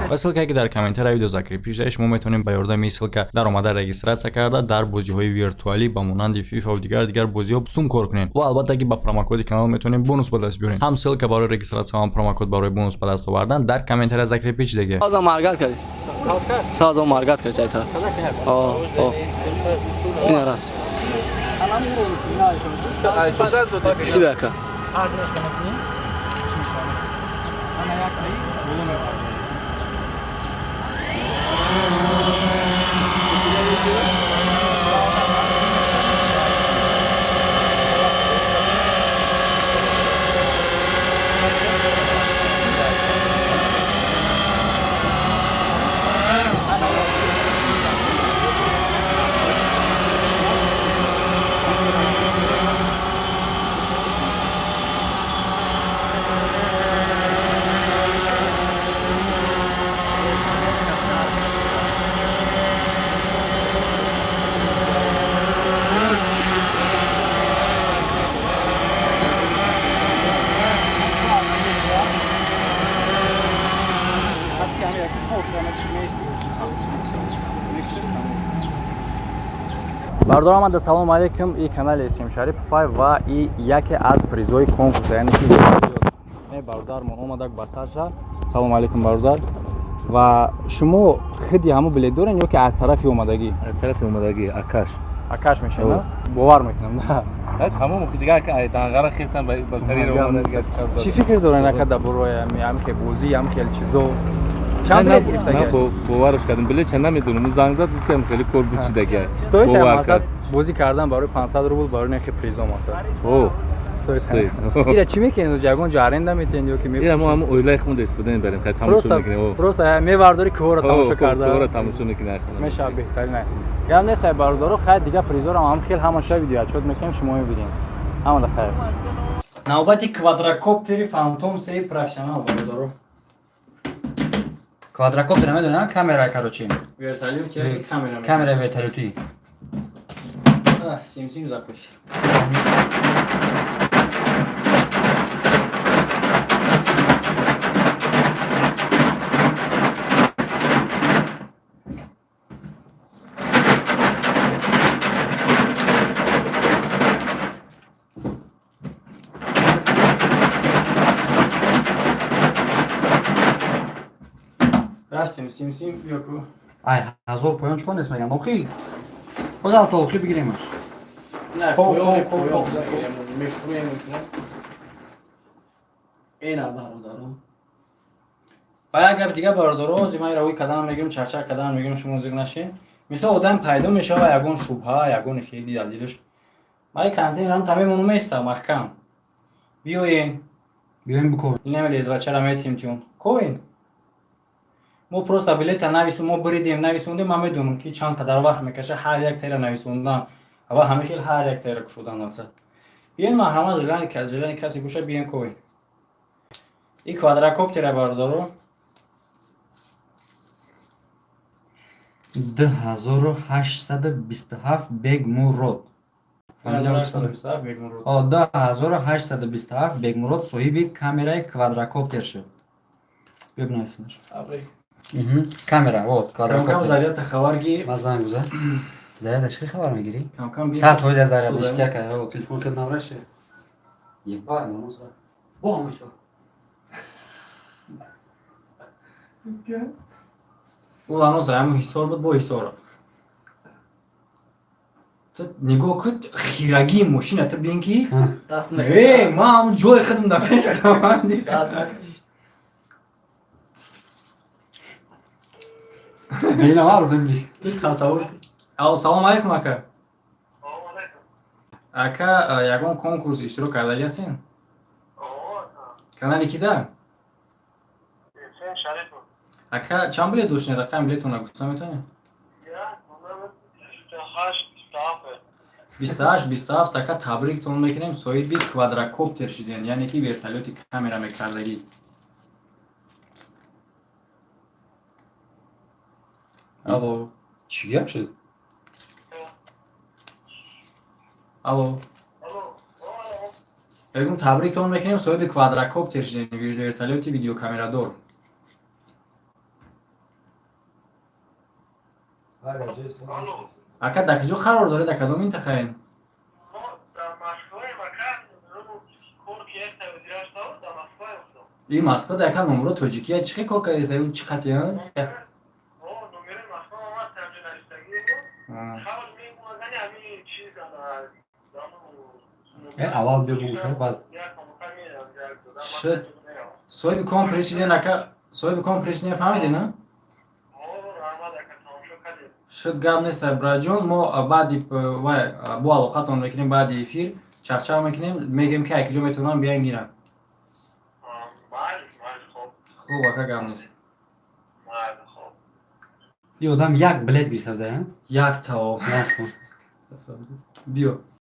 Ва ссылка е ки дар комментария видео закрепить шуда, шумо метавонед ба ёрдами ссылка даромада, регистрация карда, дар бозиҳои виртуалӣ ба монанди FIFA ва дигар бозиҳо сум кор кунед. Ва албатта ки ба промокоди канал метавонед бонус ба даст биёред. Ҳам ссылка барои регистрация, ҳам промокод барои бонус ба даст овардан дар комментария закрепить шудагӣ. Сазо маргат кардис. Сазо маргат кардис ай тараф. О, о. Ина рафт. Спасибо, ака. Бародарам, омада, салому алейкум. И канали СМ Шарипов ва и яке аз призҳои конкурс, яъне ки не, бародармон омадак ба сарша. Салому алейкум, бародар. Ва шумо худи ҳамо билет дорен ё ки аз тарафи омадагӣ? Аз тарафи омадагӣ, акаш. Акаш мешавад, бовар мекунам, да. Тамом, дигар данғара хестан ба сари омада. Чӣ фикр дорен, ака, дар бораи ҳами хел бозӣ, ҳами хел чизо? Чанд билет гирифтага? Бовараш кардам, билет ча намедонам. Занг зад, гуфт, хеле кор буд, чи дага. Стоит мақсад бозӣ кардан барои 500 рубл, барои нахи призо мақсад? О, стоит. Ира чӣ мекунед? Ягон ҷо аренда метиҳед ё ки? Ира мо ҳам оилаи худамон истифода мебарем, хай, тамошо мекунем. Просто мевардори, кӯҳро тамошо карда. Кӯҳро тамошо мекунем. Мешавад, беҳтарин. Гап нест, ай бародаро, хайр, дигар призорам ҳам хел ҳамаша видео отчёт мекунем, шумо мебинед. Ҳамада хайр. Навбати квадрокоптери Фантом 3 профессионал, бародаро. Квадрокоптер намедонам, камера, короче. Вертолёт, камера. Камера вертолётӣ. Сим сим закуси. Рафтем, сим сим биё ку. Ай, ҳазор поён чикор нест, мегам. Охи. Худо то охи бигиремаш. Не, поён, поён мешӯем. Ина, бародаро. Ба як гап дига, бародаро, ҳозир ман равои кадан мегирам, чарчар кадан мегирам, шумо зиқ нашед. Мисол, одам пайдо мешава, ягон шубҳа, ягон хели дар дилаш. Ман контейнерам тамемону места маҳкам. Биёен. Биёем, бикор. Инаме лезвачара метим тюн. Ковен. Мо просто билета нависум, мо буридем, нависондем, ман медонам ки чанд қадар вақт мекаша ҳар як тера нависондан ва ҳамин хел ҳар як тера кушодан мақсад. Биёен, марҳамат, желани касе боша, биёен, ковен. И квадрокоптера, бародаро. 2827 Бегмурод. 2827 Бегмурод соҳиби камераи квадрокоптер шуд. Биё, бинависимаш. Камера, вот, квадрокоптер. Заряда хабар ги. Ма занг бизан. Заряда чӣ хабар мегирӣ? 100% заряд иштияка. Телефон хел навраше. Ебать, намоса. Бо ҳамоисо. Ӯ анос ҳамун Ҳисор буд, бо Ҳисор рафт. Ту нигоҳ кун хирагии мошина, ту бин ки Даст э, ман ҳамун ҷои худам наместам. Даст накашид. Тасаввур. Алло, салом алейкум, ака. Ака, ягон конкурс иштирок кардаги ҳастен? Канали кида? Ака, чанд билет доштен? Рақами билетона гуфта метавонед? 28 27. Ака, табриктон мекунем, соҳиби квадрокоптер шиден, яъне ки вертолёти камера мекардагӣ. Алло. Чӣ гап шуд? Алло, бегум, табриктон мекунем, соҳиби квадрокоптер шиден, вертолёти видеокамерадор. Ака, дар куҷо қарор доред, дар кадом минтақаем? Дар Москваем, ака, кор ки як тавзираш дар Москваем. И Москва дар яка номро тоҷикия чӣ хел кор кардеса, ю чӣ қати? Номери Москва омад, таҷа навиштагӣ хабар мемонадани ҳамин чиз. Аввал биё бугӯша, баъд. Шуд. Соҳиби комплекс шиден, ака, соҳиби комплекс шиден, фаҳмидӣ, на? Шуд, гап нест, браҷон. Мо баъди вай бо алоқатон мекунем, баъди эфир чахчах мекунем, мегӯем, ки ай куҷо метавонам биён гирам. Хуб, ака, гап нест. И одам як билет гирифта буда. Як тао. Як. Биё.